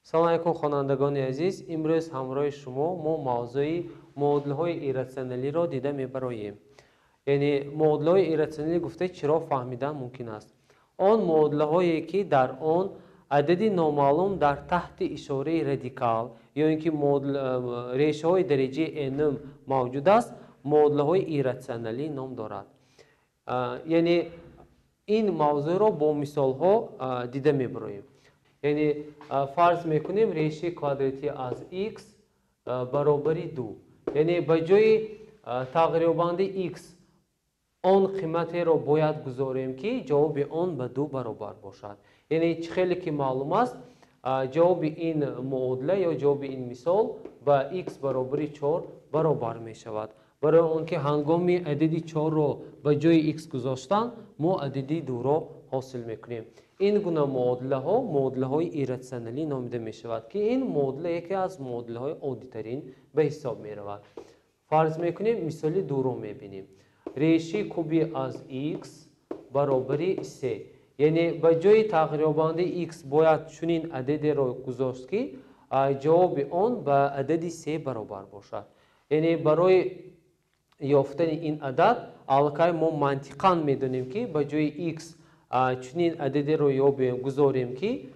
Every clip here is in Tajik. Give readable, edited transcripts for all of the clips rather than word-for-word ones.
Салом алайкум, хонандагони азиз. Имрӯз ҳамроҳи шумо мо мавзӯи муодилаҳои ирратсионалиро дида мебароем. Яъне муодилаҳои ирратсионалӣ гуфта чиро фаҳмидан мумкин аст? Он муодилаҳое ки дар он адади номаълум дар таҳти ишораи радикал ё ин ки решаҳои дараҷаи n мавҷуд аст, муодилаҳои ирратсионалӣ ном дорад. Яъне ин мавзӯъро бо мисолҳо дида мебароем. Яъне фарз мекунем решаи квадратӣ аз x баробари 2. Яъне ба ҷои тағйирёбандаи x он қиматеро бояд гузорем, ки ҷавоби он ба 2 баробар бошад. Яъне чӣ хеле ки маълум аст, ҷавоби ин муодила ё ҷавоби ин мисол ба x баробари 4 баробар мешавад. Барои он ки ҳангоми адади 4-ро ба ҷои x гузоштан, мо адади 2-ро ҳосил мекунем. Ин гуна муодилаҳо муодилаҳои ирратсионалӣ номида мешавад, ки ин муодила яке аз муодилаҳои оддитарин ба ҳисоб меравад. Фарз мекунем мисоли 2-ро мебинем. Решаи куби аз x баробари 3. Яъне ба ҷои тағйирёбандаи x бояд чунин ададеро гузошт, ки ҷавоби он ба адади 3 баробар бошад. Яъне барои ёфтани ин адад аллакай мо мантиқан медонем, ки ба ҷои x чунин ададеро ёбем, гузорем, ки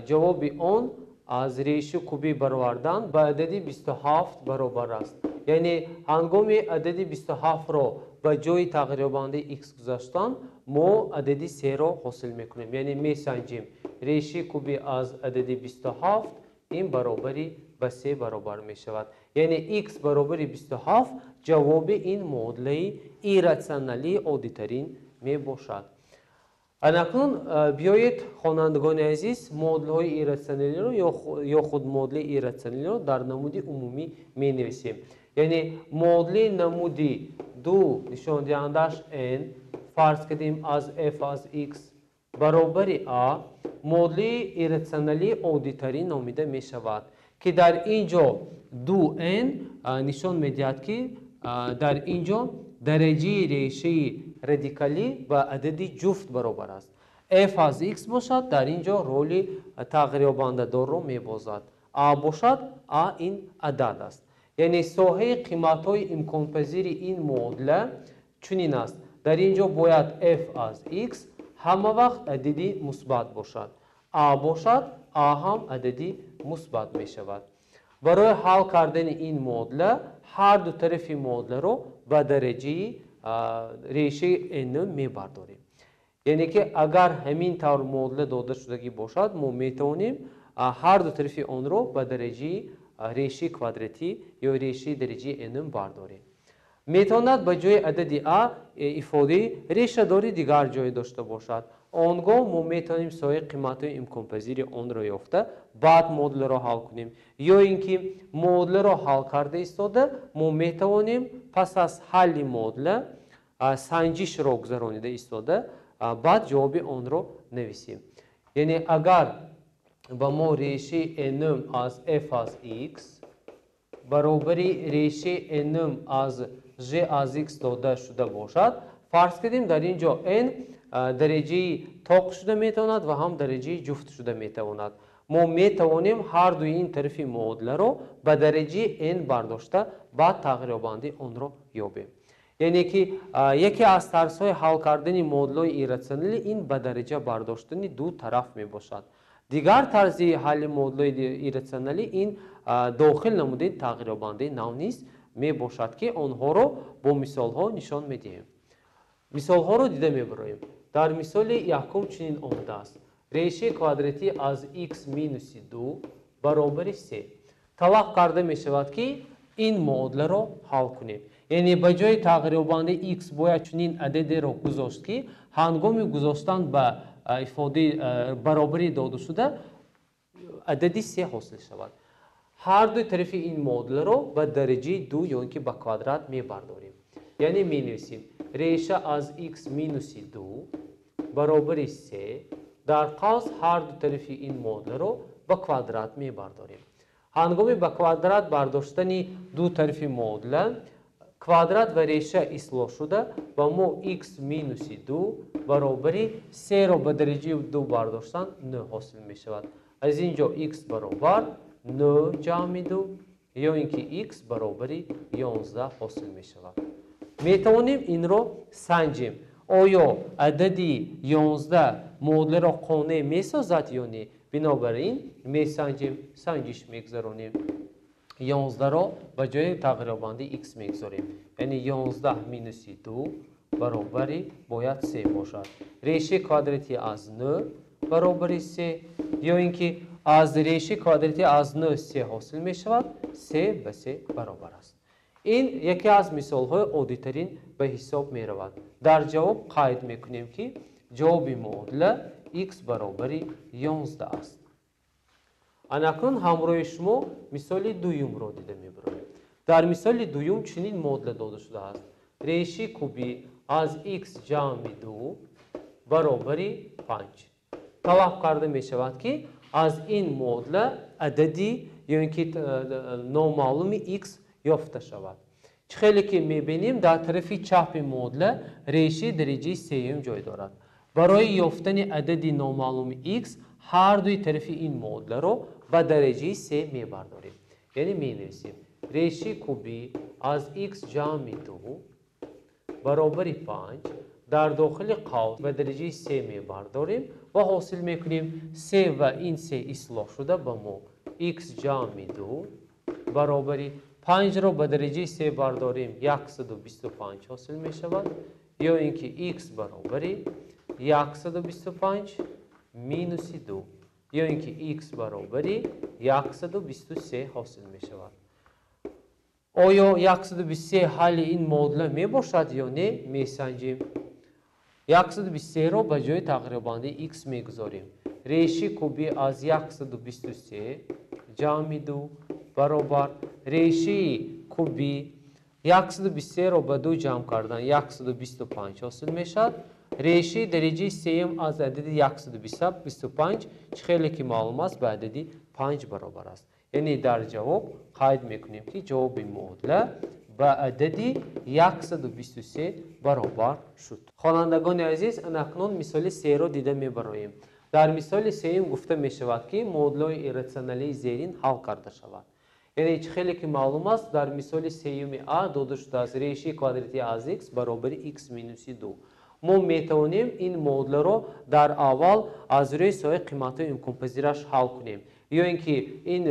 ҷавоби он аз решаи кубӣ баровардан ба адади 27 баробар аст. Яъне ҳангоми адади 27-ро ба ҷои тағйирёбандаи x гузоштан, мо адади 3-ро ҳосил мекунем. Яъне месанҷем решаи кубӣ аз адади 27 ин баробари ба 3 баробар мешавад. Яъне x баробари 27 ҷавоби ин муодилаи ирратсионалии оддитарин мебошад. Анакнун биёед, хонандагони азиз, муодилаҳои ирратсионалиро ё худ муодилаи ирратсионалиро дар намуди умумӣ менависем. Яъне муодилаи намуди 2 нишондиҳандааш n фарз кардем аз f аз x баробари a муодилаи ирратсионалии оддитарин номида мешавад, ки дар ин ҷо 2n нишон медиҳад, ки дар ин ҷо дараҷаи решаи радикалӣ ба адади ҷуфт баробар аст. F аз x бошад, дар ин ҷо роли тағйирёбандадорро мебозад. А бошад, а ин адад аст. Яъне соҳаи қиматҳои имконпазири ин муодила чунин аст. Дар ин ҷо бояд f аз x ҳама вақт адади мусбат бошад. А бошад, а ҳам адади мусбат мешавад. Барои ҳал кардани ин муодила ҳар ду тарафи муодиларо ба дараҷаи решаи n мебардорем. Яъне ки агар ҳамин тавр муодила дода шудагӣ бошад, мо метавонем ҳар ду тарафи онро ба дараҷаи решаи квадратӣ ё решаи дараҷаи n бардорем. Метавонад ба ҷои адади а ифодаи решадори дигар ҷой дошта бошад. Он гоҳ мо метавонем соҳаи қиматҳои имконпазири онро ёфта, баъд муодиларо ҳал кунем. Ё ин ки муодиларо ҳал карда истода, мо метавонем пас аз ҳалли муодила санҷишро гузаронида истода, баъд ҷавоби онро нависем. Яъне агар ба мо решаи n аз f аз x баробари решаи n аз g аз x дода шуда бошад, фарз кардем дар ин ҷо n дараҷаи тоқ шуда метавонад ва ҳам дараҷаи ҷуфт шуда метавонад. Мо метавонем ҳар дуи ин тарафи муодиларо ба дараҷаи n бардошта, баъд тағйирёбандаи онро ёбем. Яъне ки яке аз тарзҳои ҳал кардани муодилаҳои ирратсионалӣ ин ба дараҷа бардоштани ду тараф мебошад. Дигар тарзи ҳалли муодилаҳои ирратсионалӣ ин дохил намудани тағйирёбандаи нав низ мебошад, ки онҳоро бо мисолҳо нишон медиҳем. Мисолҳоро дида мебароем. Дар мисоли якум чунин омадааст. Решаи квадратӣ аз x минуси 2 баробари 3. Талаб карда мешавад, ки ин муодиларо ҳал кунем. Яъне ба ҷои тағйирёбандаи x бояд чунин ададеро гузошт, ки ҳангоми гузоштан ба ифодаи баробарӣ додашуда адади 3 ҳосил шавад. Ҳар дуи тарафи ин муодиларо ба дараҷаи 2 ё ин ки ба квадрат мебардорем. Яъне менависем реша аз x минуси 2 баробари 3 дар қавс ҳар ду тарафи ин муодиларо ба квадрат мебардорем. Ҳангоми ба квадрат бардоштани ду тарафи муодила квадрат ва реша ислоҳ шуда ва мо x минуси 2 баробари 3-ро ба дараҷаи 2 бардоштан 9 ҳосил мешавад. Аз ин ҷо x баробар 9 ҷамъи 2 ё ин ки x баробари 11 ҳосил мешавад. Метавонем инро санҷем. Оё адади 11 муодиларо қонеъ месозад ё не? Бинобар ин месанҷем, санҷиш мегузаронем. 11-ро ба ҷои тағйирёбандаи x мегузорем. Яъне 11 минуси 2 баробари бояд 3 бошад. Решаи квадрати аз 9 баробари 3 ё ин ки аз решаи квадрати аз 9 3 ҳосил мешавад, 3 ба 3 баробар аст. Ин яке аз мисолҳои оддитарин ба ҳисоб меравад. Дар ҷавоб қайд мекунем, ки ҷавоби муодила x баробари 11 аст. Анакнун ҳамроҳи шумо мисоли дуюмро дида мебароем. Дар мисоли дуюм чунин муодила дода шудааст. Решаи кубӣ аз x ҷамъи 2 баробари 5. Талаб карда мешавад, ки аз ин муодила адади ё ин ки номаълуми x ёфта шавад. Чӣ хеле ки мебинем, дар тарафи чапи муодила решаи дараҷаи сеюм ҷой дорад. Барои ёфтани адади номаълуми x ҳар дуи тарафи ин муодиларо ба дараҷаи се мебардорем. Яъне менависем решаи кубӣ аз x ҷамъи 2 баробари 5 дар дохили қавс ба дараҷаи се мебардорем ва ҳосил мекунем се ва ин се ислоҳ шуда ба мо x ҷамъи 2 баробари 5-ро ба дараҷаи се бардорем 125 ҳосил мешавад ё ин ки x баробари 125 минуси 2 ё ин ки x баробари 123 ҳосил мешавад. Оё 123 ҳалли ин муодила мебошад ё не, месанҷем. 123-ро ба ҷои тағйирёбандаи x мегузорем. Решаи кубӣ аз 123 ҷамъи 2 баробар решаи кубӣ 123-ро ба 2 ҷамъ кардан 125 ҳосил мешавад. Решаи дараҷаи сеюм аз адади 125 чӣ хеле ки маълум аст ба адади 5 баробар аст. Яъне дар ҷавоб қайд мекунем, ки ҷавоби муодила ба адади 123 баробар шуд. Хонандагони азиз, анакнун мисоли серо дида мебароем. Дар мисоли сеюм гуфта мешавад, ки муодилаҳои ирратсионалии зерин ҳал карда шавад. Яъне чӣ хеле ки маълум аст, дар мисоли сеюми а дода шудааст решаи квадрати аз x баробари x минуси 2. Мо метавонем ин муодиларо дар аввал аз рӯи соҳаи қиматҳои имконпазираш ҳал кунем. Ё ин ки ин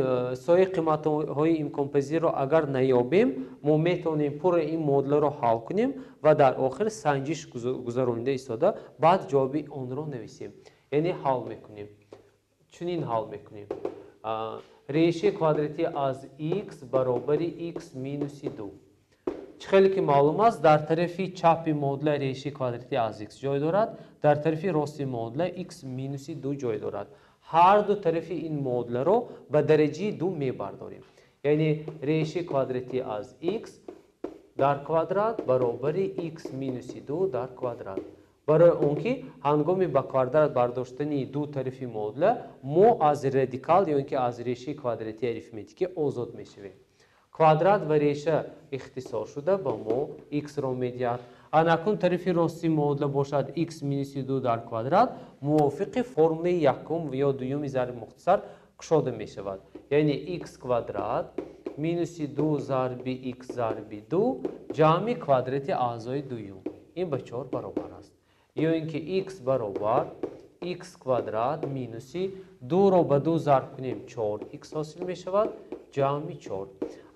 соҳаи қиматҳои имконпазирро агар наёбем, мо метавонем пурра ин муодиларо ҳал кунем ва дар охир санҷиш гузаронида истода баъд ҷавоби онро нависем. Яъне ҳал мекунем. Чунин ҳал мекунем. Решаи квадрати аз x баробари x минуси 2. Чӣ хеле ки маълум аст, дар тарафи чапи муодила решаи квадрати аз x ҷой дорад, дар тарафи рости муодила x минуси 2 ҷой дорад. Ҳар ду тарафи ин муодиларо ба дараҷаи 2 мебардорем. Яъне решаи квадрати аз x дар квадрат баробари x минуси 2 дар квадрат. Барои он ки ҳангоми ба квадрат бардоштани ду тарафи муодила мо аз радикал ё ин ки аз решаи квадрати арифметикӣ озод мешавем. Квадрат ва реша ихтисор шуда ба мо x-ро медиҳад. Анакун тарафи рости муодила бошад x минуси 2 дар квадрат мувофиқи формулаи якум ё дуюми зарби мухтасар кушода мешавад. Яъне x квадрат минуси 2 зарби x зарби 2 ҷамъи квадрати аъзои дуюм. Ин ба 4 баробар аст. Ё ин ки x баробар x квадрат минуси 2-ро ба 2 зарб кунем 4x ҳосил мешавад ҷамъи 4.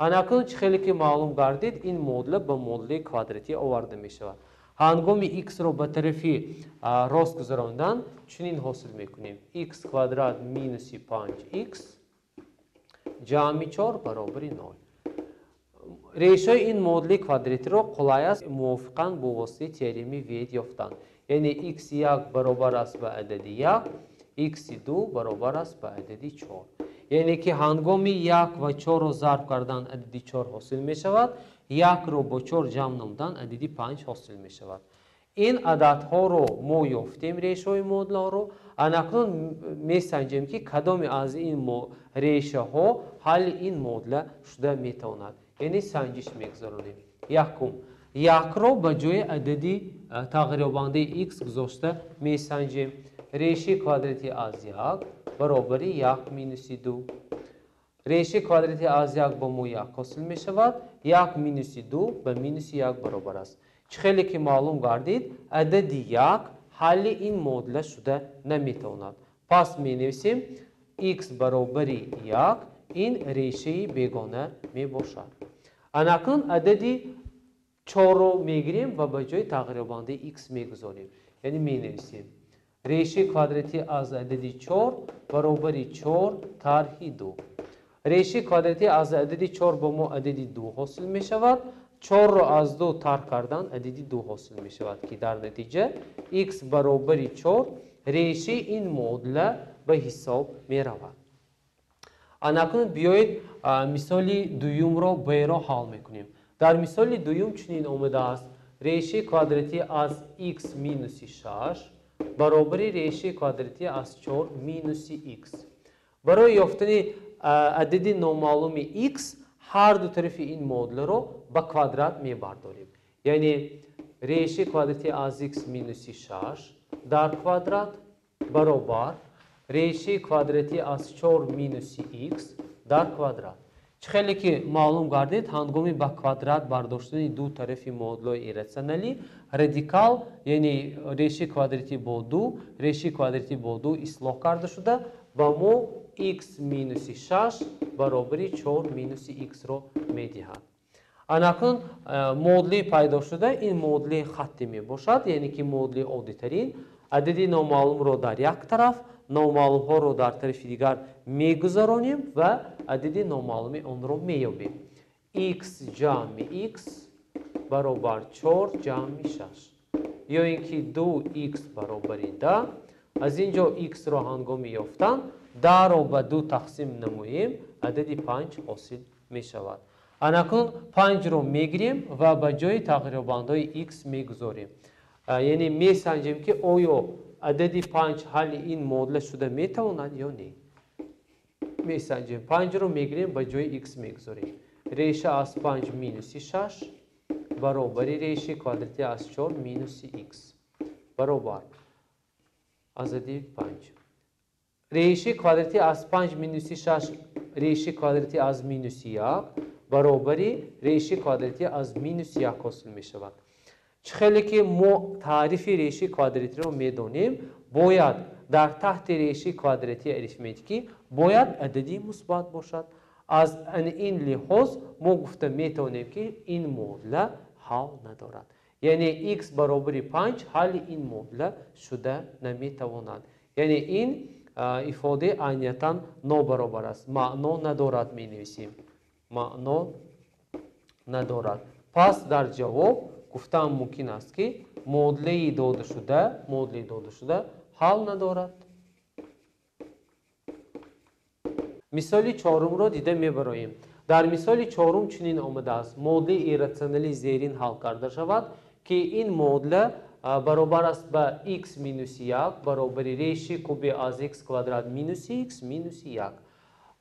Анакун чӣ хеле ки маълум гардид, ин муодила ба муодилаи квадратӣ оварда мешавад. Ҳангоми x-ро ба тарафи рост гузарондан чунин ҳосил мекунем. X квадрат минуси 5x ҷамъи 4 баробари 0. Решаи ин муодилаи квадратиро қулай аст мувофиқан бо воситаи теоремаи Виет ёфтан. Яъне x1 баробар аст ба адади 1, x2 баробар аст ба адади 4. Яъне ки ҳангоми 1 ва 4-ро зарб кардан адади 4 ҳосил мешавад, 1-ро бо 4 ҷамъ намудан адади 5 ҳосил мешавад. Ин ададҳоро мо ёфтем, решаҳои муодилаҳоро. Анакнун месанҷем, ки кадоме аз ин решаҳо ҳалли ин муодила шуда метавонад. Яъне санҷиш мегузаронем. Якум, 1-ро ба ҷои адади тағйирёбандаи x гузошта месанҷем. Решаи квадрати аз 1 баробари 1 минуси 2. Решаи квадрати аз 1 ба мо 1 ҳосил мешавад, 1 минуси 2 ба минуси 1 баробар аст. Чӣ хеле ки маълум гардид, адади 1 ҳалли ин муодила шуда наметавонад. Пас менависем x баробари 1 ин решаи бегона мебошад. Анакнун адади 4-ро мегирем ва ба ҷои тағйирёбандаи x мегузорем. Яъне менависем решаи квадрати аз адади 4 баробари 4 тарҳи 2. Решаи квадрати аз адади 4 ба мо адади 2 ҳосил мешавад. 4-ро аз 2 тарҳ кардан адади 2 ҳосил мешавад, ки дар натиҷа x баробари 4 решаи ин муодила ба ҳисоб меравад. Анакнун биёед мисоли дуюмро б-ро ҳал мекунем. Дар мисоли дуюм чунин омадааст: решаи квадрати аз x минуси 6 баробари решаи квадрати аз 4 минуси x. Барои ёфтани адади номаълуми x ҳар ду тарафи ин муодиларо ба квадрат мебардорем. Яъне решаи квадрати аз x минуси 6 дар квадрат баробар решаи квадрати аз 4 минуси x дар квадрат. Чӣ хеле ки маълум гардид, ҳангоми ба квадрат бардоштани ду тарафи муодилаи ирратсионалӣ радикал, яъне решаи квадрати бо 2, решаи квадрати бо 2 ислоҳ карда шуда ба мо x минуси 6 баробари 4 минуси x-ро медиҳад. Анакнун муодилаи пайдо шуда ин муодилаи хаттӣ мебошад, яъне ки муодилаи оддитарин. Адади номаълумро дар як тараф, номаълумҳоро дар тарафи дигар мегузаронем ва адади номаълуми онро меёбем. X ҷамъи x баробар 4 ҷамъи 6 ё ин ки 2x баробари 10. Аз ин ҷо x-ро ҳангоми ёфтан 10-ро ба 2 тақсим намоем, адади 5 ҳосил мешавад. Анакнун 5-ро мегирем ва ба ҷои тағйирёбандаҳои x мегузорем. Яъне месанҷем, ки оё адади 5 ҳалли ин муодила шуда метавонад ё не. Месанҷем, 5-ро мегирем, ба ҷои x мегузорем. Реша аз 5 минуси 6 баробари решаи квадрати аз 4 минуси x баробар аз адади 5. Решаи квадрати аз 5 минуси 6 решаи квадрати аз минуси 1 баробари решаи квадрати аз минуси 1 ҳосил мешавад. Чӣ хеле ки мо таърифи решаи квадратиро медонем, бояд дар таҳти решаи квадрати арифметикӣ бояд адади мусбат бошад. Аз ин лиҳоз мо гуфта метавонем, ки ин муодила ҳал надорад. Яъне x баробари 5 ҳалли ин муодила шуда наметавонад. Яъне ин ифодаи айниятан нобаробар аст. Маъно надорад менависем. Маъно надорад. Пас дар ҷавоб гуфтан мумкин аст, ки муодилаи додашуда ҳал надорад. Мисоли чорумро дида мебароем. Дар мисоли чорум чунин омадааст: муодилаи ирратсионалии зерин ҳал карда шавад, ки ин муодила баробар аст ба x минуси 1 баробари решаи куби аз x квадрат минуси x минуси 1.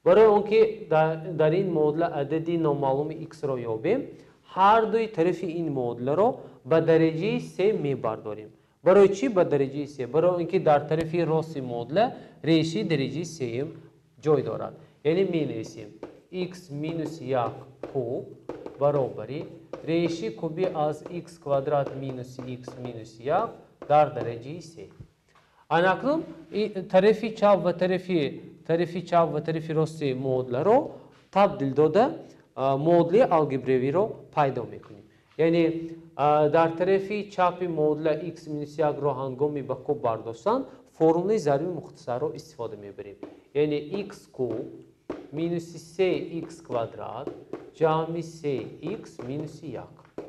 Барои он ки дар ин муодила адади номаълуми x-ро ёбем, ҳар дуи тарафи ин муодиларо ба дараҷаи 3 мебардорем. Барои чӣ ба дараҷаи 3? Барои он ки дар тарафи рости муодила решаи дараҷаи 3 ҷой дорад. Яъне менависем x минуси 1 куб баробари решаи куби аз x квадрат минуси x минуси 1 дар дараҷаи 3. Анакнун тарафи чап ва тарафи рости муодиларо табдил дода муодилаи алгебравиро пайдо мекунем. Яъне дар тарафи чапи муодила x минуси 1-ро ҳангоми ба куб бардоштан формулаи зарби мухтасарро истифода мебарем. Яъне x куб минуси 3x квадрат ҷамъи 3x минуси 1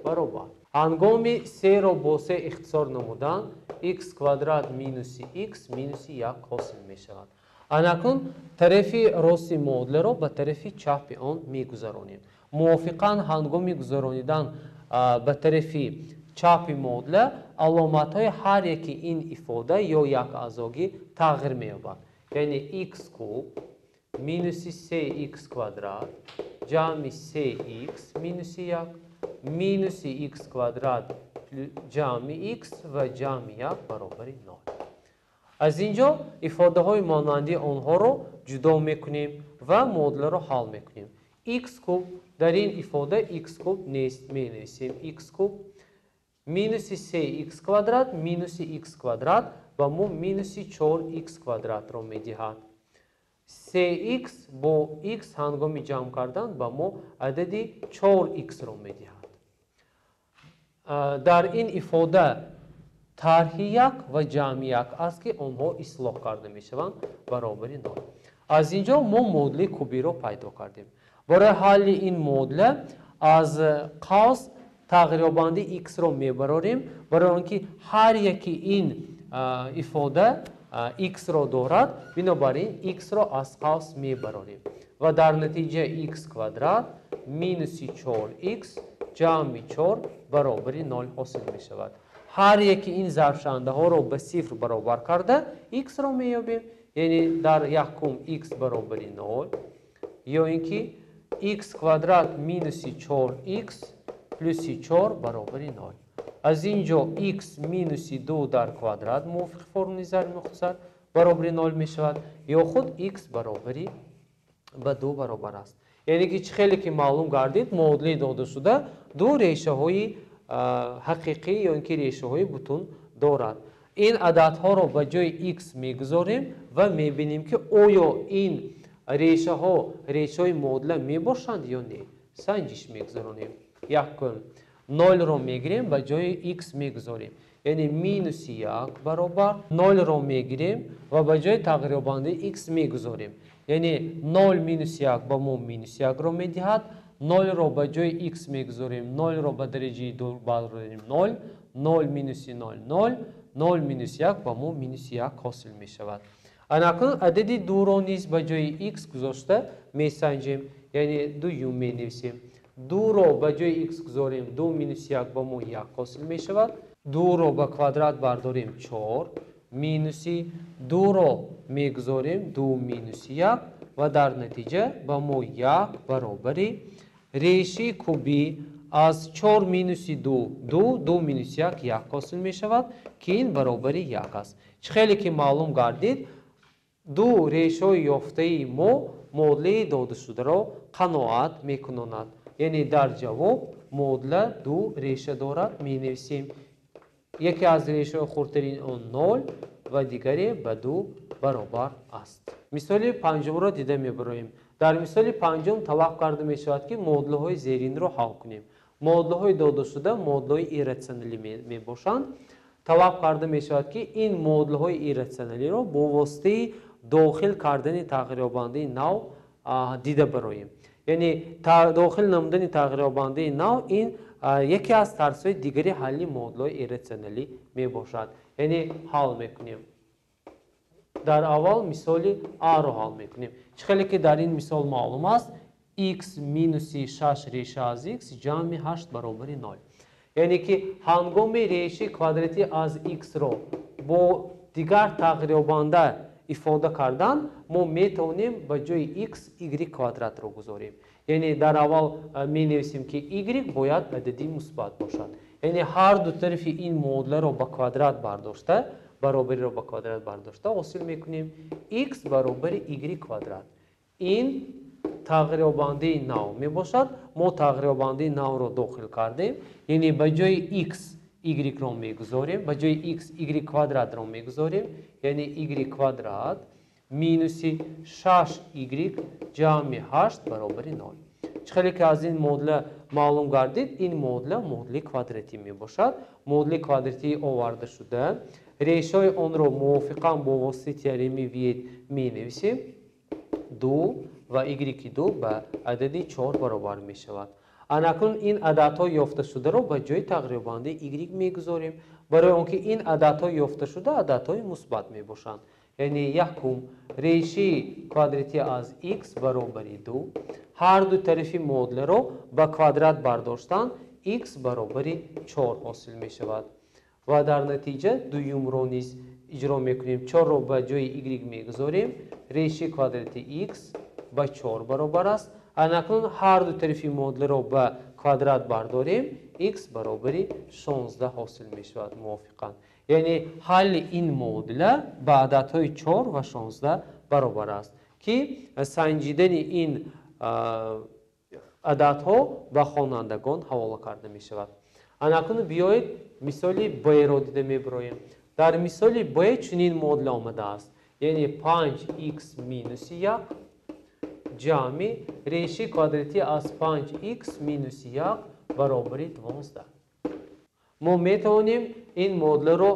баробар. Ҳангоми 3-ро бо 3 ихтисор намудан x квадрат минуси x минуси 1 ҳосил мешавад. Анакнун тарафи рости муодиларо ба тарафи чапи он мегузаронем. Мувофиқан ҳангоми гузаронидан ба тарафи чапи муодила аломатҳои ҳар яки ин ифода ё як аъзогӣ тағйир меёбад. Яъне x куб минуси 3x квадрат ҷамъи 3x минуси 1 минуси x квадрат ҷамъи x ва ҷамъи 1 баробари 0. Аз ин ҷо ифодаҳои монанди онҳоро ҷудо мекунем ва муодиларо ҳал мекунем. Х куб дар ин ифода х куб нест, менависем х куб минуси се х квадрат минуси х квадрат ба мо минуси 4 х квадратро медиҳад. Се х бо х ҳангоми ҷамъ кардан ба мо адади 4 х-ро медиҳад. Дар ин ифода тарҳи як ва ҷамъи як аст, ки онҳо ислоҳ карда мешаванд баробари нол. Аз ин ҷо мо муодилаи кубиро пайдо кардем. Барои ҳалли ин муодила аз қавс тағйирёбандаи х-ро мебарорем, барои он ки ҳар яки ин ифода х-ро дорад, бинобар ин х-ро аз қавс мебарорем ва дар натиҷа х квадрат минуси 4 х ҷамъи 4 баробари нол ҳосил мешавад. Ҳар яки ин зарбшавандаҳоро ба сифр баробар карда х-ро меёбем, яъне дар якум х баробари нол ё ин ки х квадрат минуси 4 х плюси 4 баробари нол. Аз ин ҷо х минуси 2 дар квадрат мувофиқи формулаи зарби мухтасар баробари нол мешавад ё худ х баробари ба 2 баробар аст. Яъне ки чӣ хеле ки маълум гардид, муодилаи додашуда ду решаҳои ҳақиқӣ ё ин ки решаҳои бутун дорад. Ин ададҳоро ба ҷои х мегузорем ва мебинем, ки оё ин решаҳо решаҳои муодила мебошанд ё не. Санҷиш мегузаронем. Якум, нолро мегирем, ба ҷои х мегузорем, яъне минуси як баробар нолро мегирем ва ба ҷои тағйирёбандаи х мегузорем, яъне нол минуси як ба мо минуси якро медиҳад. Нолро ба ҷои х мегузорем, нолро ба дараҷаи ду барорем нол, нол минуси нол нол, нол минуси як ба мо минуси як ҳосил мешавад. Анакнун адади дуро низ ба ҷои х гузошта месанҷем, яъне дуюм менависем. Дуро ба ҷои х гузорем, ду минуси як ба мо як ҳосил мешавад. Дуро ба квадрат бардорем чор, минуси дуро мегузорем, ду минуси як ва дар натиҷа ба мо як баробари реши кубӣ аз чор минуси ду ду, ду минуси як як ҳосил мешавад, ки ин баробари як аст. Чӣ хеле ки маълум гардид, ду решаҳои ёфтаи мо муодилаи додашударо қаноат мекунонад, яъне дар ҷавоб муодила ду реша дорад менависем. Яке аз решаҳои хурдтарини он нол ва дигаре ба ду баробар аст. Мисоли панҷумро дида мебароем. Дар мисоли панҷум талаб карда мешавад, ки муодилаҳои зеринро ҳал кунем. Муодилаҳои додашуда муодилаҳои ирратсионалӣ мебошанд. Талаб карда мешавад, ки ин муодилаҳои ирратсионалиро бо воситаи дохил кардани тағйирёбандаи нав дида бароем. Яъне дохил намудани тағйирёбандаи нав ин яке аз тарзҳои дигари ҳалли муодилаҳои ирратсионалӣ мебошад. Яъне ҳал мекунем. Дар аввал мисоли аро ҳал мекунем. Чӣ хеле ки дар ин мисол маълум аст, х минуси шаш реша аз х ҷамъи ҳашт баробари нол. Яъне ки ҳангоми реши квадратӣ аз х-ро бо дигар тағйирёбанда ифода кардан мо метавонем ба ҷои х y квадратро гузорем. Яъне дар аввал менависем, ки y бояд адади мусбат бошад. Яъне ҳар ду тарафи ин муодиларо ба квадрат бардошта, баробариро ба квадрат бардошта ҳосил мекунем х баробари y квадрат. Ин тағйирёбандаи нав мебошад. Мо тағйирёбандаи навро дохил кардем, яъне ба ҷои х y-ро мегузорем, ба ҷои х y квадратро мегузорем, яъне y квадрат минуси шаш y ҷамъи ҳашт баробари нол. Чӣ хеле ки аз ин муодила маълум гардид, ин муодила муодилаи квадратӣ мебошад. Муодилаи квадратӣ оварда шуда, решаҳои онро мувофиқан бо воситаи теоремаи Виет менависем. Ду ва y ду ба адади чор баробар мешавад. Анакнун ин ададҳо ёфташударо ба ҷои тағйирёбандаи y мегузорем, барои он ки ин ададҳо ёфташуда ададҳои мусбат мебошанд. Яъне якум, реши квадратӣ аз х баробари ду. Ҳар ду тарафи муодиларо ба квадрат бардоштан х баробари чор ҳосил мешавад ва дар натиҷа дуюмро низ иҷро мекунем. Чорро ба ҷои y мегузорем, реши квадрати х ба чор баробар аст. Анакнун ҳар ду тарафи муодиларо ба квадрат бардорем, x баробари 16 ҳосил мешавад мувофиқан. Яъне ҳалли ин муодила ба ададҳои 4 ва 16 баробар аст, ки санҷидани ин ададҳо ба хонандагон ҳавола карда мешавад. Анакнун биёед мисоли б-ро дида мебароем. Дар мисоли б чунин муодила омадааст. Яъне 5x минуси 1 ҷамъи реши квадратӣ аз 5x минуси 1 баробари 12. Мо метавонем ин муодиларо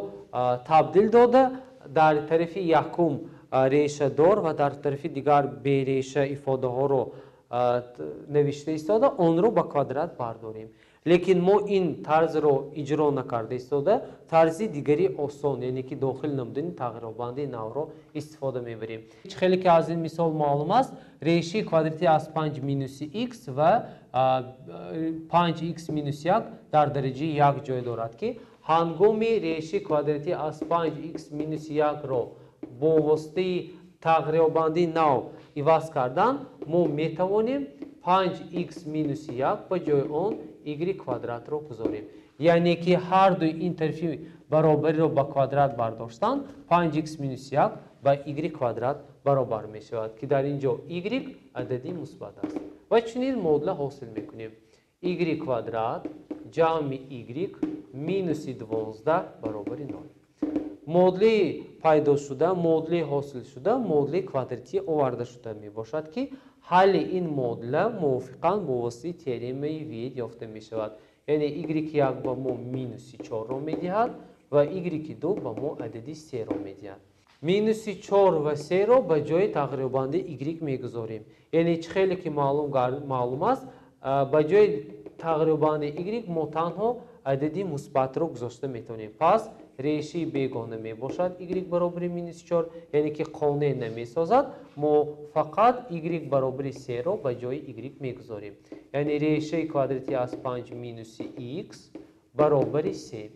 табдил дода дар тарафи якум решадор ва дар тарафи дигар береша ифодаҳоро навишта истода онро ба квадрат бардорем. Лекин мо ин тарзро иҷро накарда истода тарзи дигари осон, яъне ки дохил намудани тағйиробанди навро истифода мебарем. Хеле ки аз ин мисол маълум аст, реши квадрати аз 5 минуси x ва 5x минус 1 дар дараҷаи 1 ҷой дорад, ки ҳангоми реши квадрати аз 5x минус 1-ро бо воситаи тағйиробанди нав иваз кардан мо метавонем 5x минус 1 ба ҷои он y квадратро гузорем. Яъне ки ҳар дуи ин тарафи баробариро ба квадрат бардоштан 5x минус 1 ба y квадрат баробар мешавад, ки дар ин ҷо y адади мусбат аст. Ва чунин муодила ҳосил мекунем. Y квадрат ҷамъи y минуси 12 баробари 0. Муодилаи пайдо шуда, муодилаи ҳосил шуда, муодилаи квадратӣ оварда шуда мебошад, ки ҳалли ин муодила мувофиқан бо воситаи теоремаи Виет ёфта мешавад. Яъне y1 ба мо минуси 4-ро медиҳад ва y2 ба мо адади 3-ро медиҳад. Минуси 4 ва 3-ро ба ҷои тағйиробанди y мегузорем. Яъне чӣ хеле ки маълум аст, ба ҷои тағйиробанди y мо танҳо адади мусбатро гузошта метавонем. Пас реши бегона мебошад y баробари минус 4, яъне ки қонеъ намесозад, мо фақат y баробари 3-ро ба ҷои y мегузорем. Яъне решаи квадрати аз 5 минуси x баробари 3.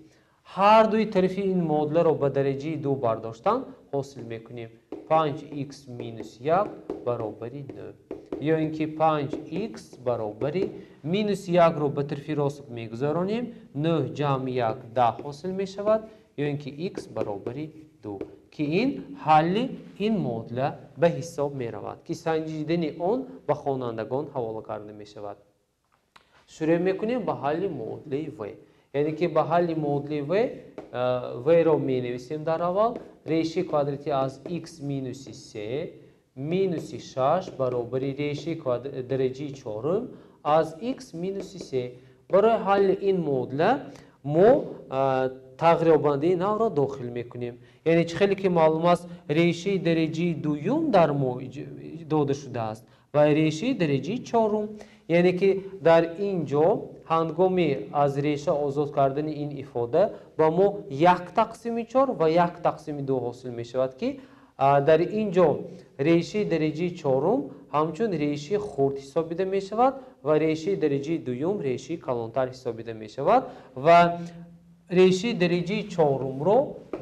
Ҳар дуи тарафи ин муодиларо ба дараҷаи 2 бардоштан ҳосил мекунем 5x минус 1 баробари 9. Ё ин ки 5x баробари минус 1-ро ба тарафи рост мегузаронем, 9 ҷамъи 1 10 ҳосил мешавад, ё ин ки x баробари 2, ки ин ҳалли ин муодила ба ҳисоб меравад, ки санҷидани он ба хонандагон ҳавола карда мешавад. Шурӯъ мекунем ба ҳалли муодилаи в. Яъне ки ба ҳалли муодилаи в, в-ро менависем дар аввал, реши квадрати аз x минуси 3 минуси 6 баробари реши дараҷаи 4 аз x минуси 3. Барои ҳалли ин муодила мо тағйиробандаи навро дохил мекунем. Яъне чӣ хеле ки маълум аст, решаи дараҷаи дуюм дар мо дода шудааст ва решаи дараҷаи чорум. Яъне ки дар ин ҷо ҳангоми аз реша озод кардани ин ифода ба мо 1 тақсими 4 ва 1 тақсими 2 ҳосил мешавад, ки дар ин ҷо решаи дараҷаи чорум ҳамчун решаи хурд ҳисобида мешавад ва решаи дараҷаи дуюм решаи калонтар ҳисобида мешавад ва решаи дараҷаи чорумро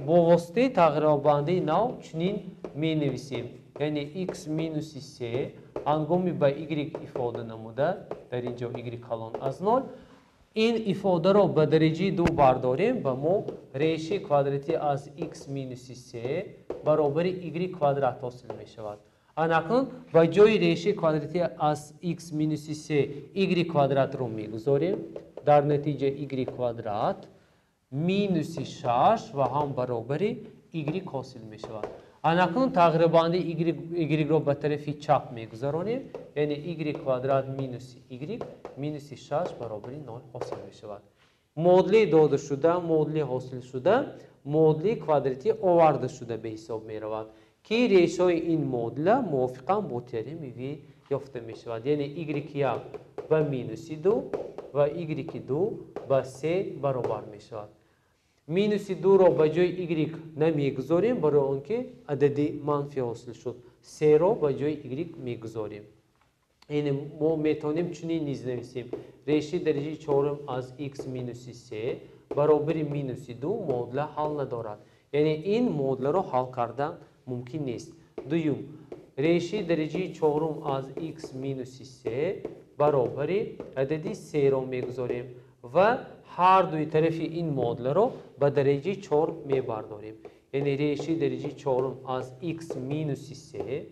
бо воситаи тағйиробандаи нав чунин менависем. Яъне x минуси 3 ҳангоми ба y ифода намуда, дар ин ҷо y калон аз 0, ин ифодаро ба дараҷаи 2 бардорем, ба мо решаи квадрати аз x минуси 3 баробари y квадрат ҳосил мешавад. Анакнун ба ҷои решаи квадрати аз x минуси 3 y квадратро мегузорем. Дар натиҷа y квадрат минуси 6 ва ҳам баробари y ҳосил мешавад. Анакнун тағйиробандаи y-ро ба тарафи чап мегузаронем, яъне y квадрат минуси y минуси 6 баробари 0 ҳосил мешавад. Муодилаи дода шуда, муодилаи ҳосил шуда, муодилаи квадратӣ оварда шуда ба ҳисоб меравад, ки решаҳои ин муодила мувофиқан бо теоремаи В ёфта мешавад. Яъне y1 ба минуси 2 ва y2 ба 3 баробар мешавад. Минуси 2-ро ба ҷои y намегузорем, барои он ки адади манфӣ ҳосил шуд. 3-ро ба ҷои y мегузорем. Яъне мо метавонем чунин низ нависем. Решаи дараҷаи чорум аз x минуси 3 баробари минуси 2 муодила ҳал надорад. Яъне ин муодиларо ҳал кардан мумкин нест. Дуюм, Решаи дараҷаи чорум аз х минуси се баробари адади серо мегузорем ва ҳар дуи тарафи ин муодиларо ба дараҷаи чор мебардорем. Яъне решаи дараҷаи чорум аз х минуси се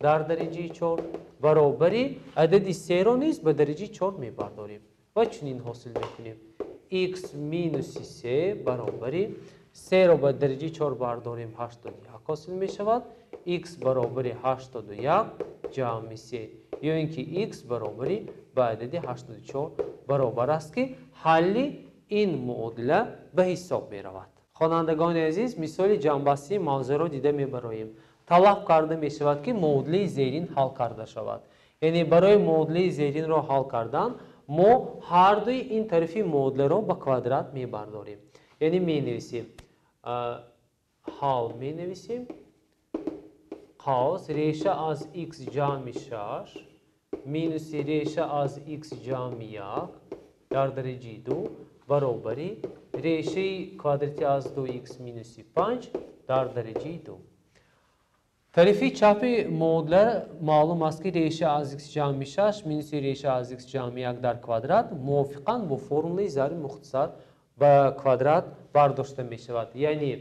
дар дараҷаи чор баробари адади серо низ ба дараҷаи чор мебардорем ва чунин ҳосил мекунем. Х минуси се баробари серо ба дараҷаи чор бардорем, 81 ҳосил мешавад. Х баробари 81 ҷамъи се, ё ин ки х баробари ба адади 84 баробар аст, ки ҳалли ин муодила ба ҳисоб меравад. Хонандагони азиз, мисоли ҷамъбастии мавзӯъро дида мебароем. Талаб карда мешавад, ки муодилаи зерин ҳал карда шавад. Яъне барои муодилаи зеринро ҳал кардан мо ҳар дуи ин тарафи муодиларо ба квадрат мебардорем. Яъне менависем, ҳал менависем, қавс реша аз х ҷамъи шаш минуси реша аз х ҷамъи як дар дараҷаи ду баробари решаи квадрати аз ду х минуси панҷ дар дараҷаи ду. Тарафи чапи муодила маълум аст, ки реша аз х ҷамъи шаш минуси реша аз х ҷамъи як дар квадрат мувофиқан бо формулаи зарби мухтасар ба квадрат бардошта мешавад. Яъне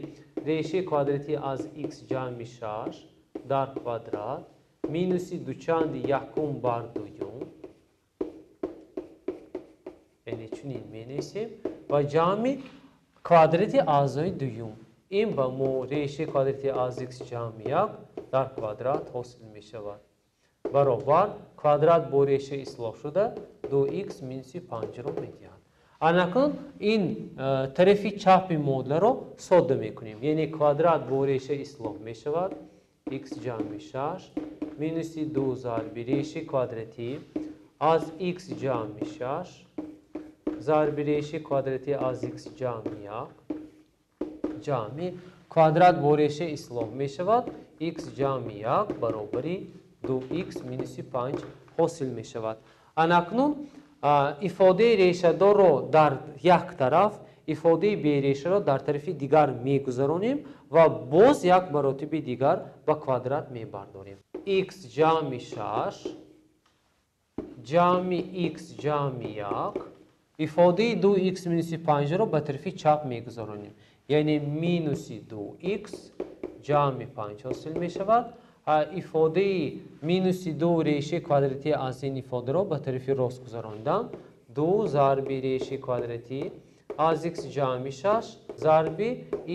решаи квадрати аз х ҷамъи шаш дар квадрат минуси дучанди якум бар дуюм, яъне чунин менависем, ва ҷамъи квадрати аъзои дуюм. Ин ба мо решаи квадрати аз х ҷамъи як дар квадрат ҳосил мешавад. Баробар квадрат бо реша ислоҳ шуда ду х минуси панҷро медиҳад. Анакун ин тарафи чапи муодиларо содда мекунем. Яъне квадрат бо реша ислоҳ мешавад, х ҷамъи шаш минуси ду зарби решаи квадратӣ аз х ҷамъи шаш зарби решаи квадратӣ аз х ҷамъи як ҷамъи квадрат бо реша ислоҳ мешавад, х ҷамъи як баробари ду х минуси панҷ ҳосил мешавад. Анакнун ифодаи решадорро дар як тараф, ифодаи берешаро дар тарафи дигар мегузаронем ва боз як маротиби дигар ба квадрат мебардорем. Х ҷамъи шаш ҷамъи х ҷамъи як ифодаи ду х минуси панҷро ба тарафи чап мегузаронем. Яъне минуси ду х ҷамъи панҷ ҳосил мешавад. Ифодаи минуси ду решаи квадратӣ аз ин ифодаро ба тарафи рост гузарондан, ду зарби решаи квадратӣ аз х ҷамъи шаш зарби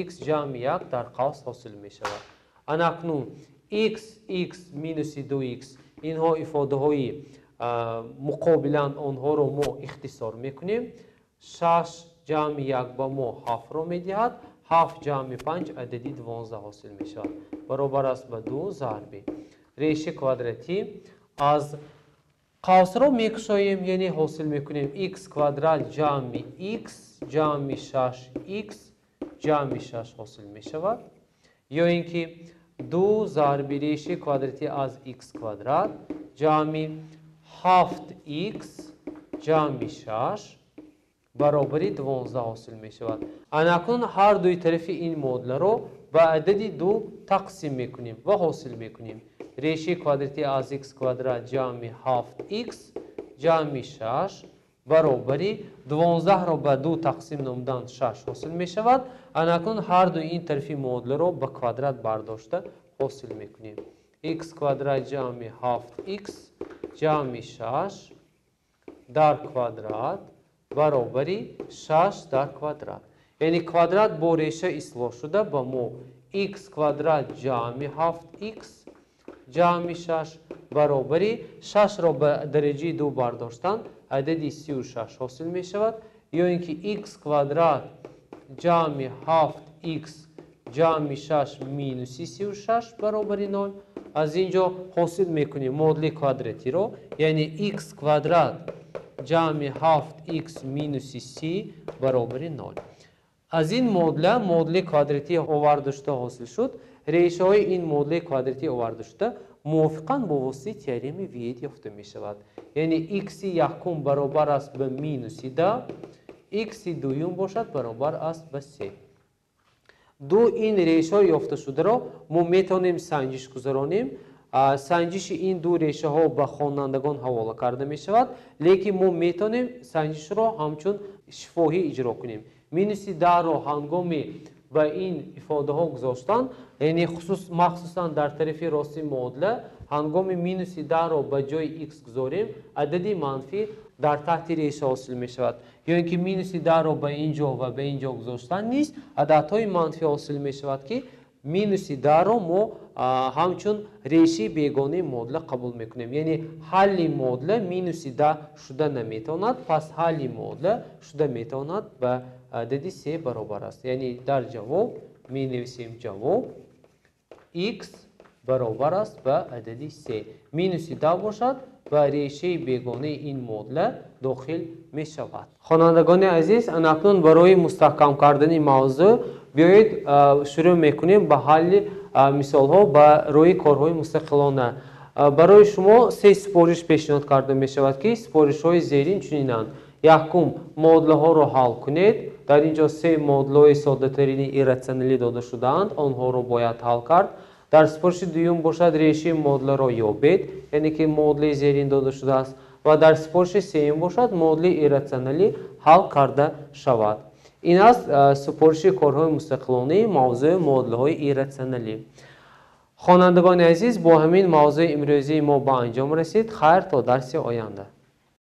х ҷамъи як дар қавс ҳосил мешавад. Анакнун х, х минуси ду х инҳо ифодаҳои муқобиланд, онҳоро мо ихтисор мекунем. Шаш ҷамъи як ба мо ҳафтро медиҳад, ҳафт ҷамъи панҷ адади 12 ҳосил мешавад. Баробар аст ба ду зарби решаи квадратӣ аз қавсро мекушоем, яъне ҳосил мекунем х квадрат ҷамъи х ҷамъи шаш х ҷамъи шаш ҳосил мешавад. Ё ин ки ду зарби решаи квадратӣ аз х квадрат ҷамъи ҳафт х ҷамъи шаш баробари 12 ҳосил мешавад. Анакун ҳар дуи тарафи ин муодиларо ба адади ду тақсим мекунем ва ҳосил мекунем. Решаи квадратӣ аз х квадрат ҷамъи ҳафт х ҷамъи шаш баробари 12-ро ба ду тақсим намудан шаш ҳосил мешавад. Анакун ҳар дуи ин тарафи муодиларо ба квадрат бардошта ҳосил мекунем. Х квадрат ҷамъи ҳафт х ҷамъи шаш дар квадрат баробари шаш дар квадрат. Яъне квадрат бо реша ислоҳ шуда ба мо х квадрат ҷамъи ҳафт х ҷамъи шаш баробари шашро ба дараҷаи ду бардоштан адади 36 ҳосил мешавад. Ё ин ки х квадрат ҷамъи ҳафт х ҷамъи шаш минуси 36 баробари нол. Аз ин ҷо ҳосил мекунем муодили квадратиро, яъне х квадрат ҷамъи ҳафт х минуси си баробари нол. Аз ин муодила муодили квадратӣ оварда шуда ҳосил шуд. Решаҳои ин муодилаи квадратӣ оварда шуда мувофиқан бо воситаи теоремаи Виет ёфта мешавад. Яъне х-и якум баробар аст ба минуси даҳ, х-и дуюм бошад баробар аст ба се. Ду ин решаҳои ёфташударо мо метавонем санҷиш гузаронем. Санҷиши ин ду решаҳо ба хонандагон ҳавола карда мешавад, лекин мо метавонем санҷишро ҳамчун шифоҳӣ иҷро кунем. Минуси 10-ро ҳангоми ба ин ифодаҳо гузоштан, яъне махсусан дар тарафи рости муодила, ҳангоми минуси 10-ро ба ҷои x гузорем, адади манфӣ дар таҳти реша ҳосил мешавад. Ё ин ки минуси 10-ро ба ин ҷо ва ба ин ҷо гузоштан низ ададҳои манфӣ ҳосил мешавад, ки минуси 10-ро мо ҳамчун решаи бегонаи муодила қабул мекунем. Яъне ҳалли муодила минуси 10 шуда наметавонад, пас ҳалли муодила шуда метавонад ба адади 3 баробар аст. Яъне дар ҷавоб менависем ҷавоб x баробар аст ба адади 3. Минуси 10 бошад ба решаи бегонаи ин муодила дохил мешавад. Хонандагони азиз, анакнун барои мустаҳкам кардани мавзӯъ биёед шурӯъ мекунем ба ҳалли мисолҳо ба рӯи корҳои мустақилона. Барои шумо се супориш пешниҳод карда мешавад, ки супоришҳои зерин чунинанд. Якум, муодилаҳоро ҳал кунед. Дар ин ҷо се муодилаҳои соддатарини ирратсионалӣ дода шудаанд, онҳоро бояд ҳал кард. Дар супориши дуюм бошад решаи муодиларо ёбед, яъне ки муодилаи зерин дода шудааст, ва дар супориши сеюм бошад муодилаи ирратсионалӣ ҳал карда шавад. Ин аст супориши корҳои мустақилонаи мавзӯи муодилаҳои ирратсионалӣ. Хонандагони азиз, бо ҳамин мавзӯи имрӯзии мо ба анҷом расид. Хайр, то дарси оянда.